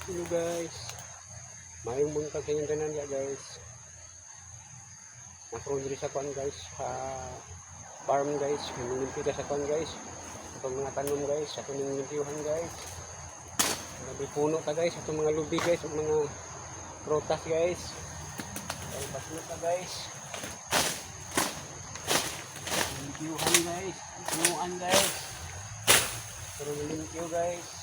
Hello guys. Maayong buntag sa inyong tanan ya, guys. Nakaroon diri sa kuan guys, sa farm guys. Limpyo sa kuan guys. Atong mga tanom guys, ato ning limpyuhan guys. Grabe, puno ta guys, atong mga lubi guys, ug mga prutas guys. Ay baslo ta guys. Limpyuhan guys, punuan guys. Pero limpyo guys.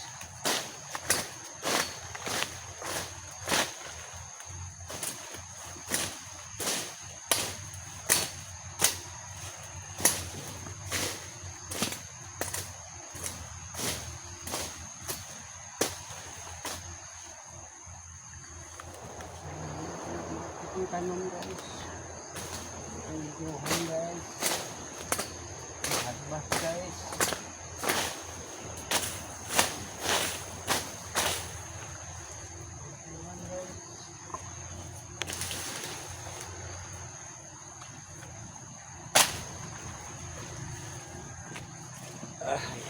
Itong tanom guys. Limpyuhan guys. Harvest guys. Limpyuhan guys. Ay.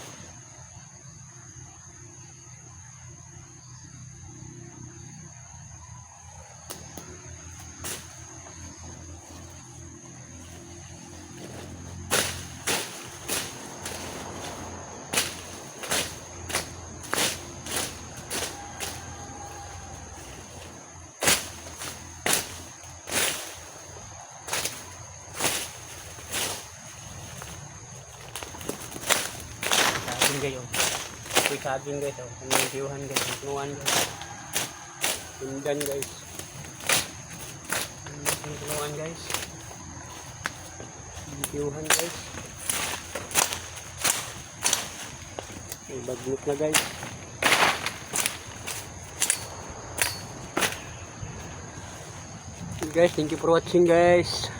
Saging kayo. Uy, saging guys. Oh. Limpyuhan guys. Punuan guys. Sundan guys. Punuan guys. Limpyuhan guys. May bagnot na guys. Guys, thank you for watching guys.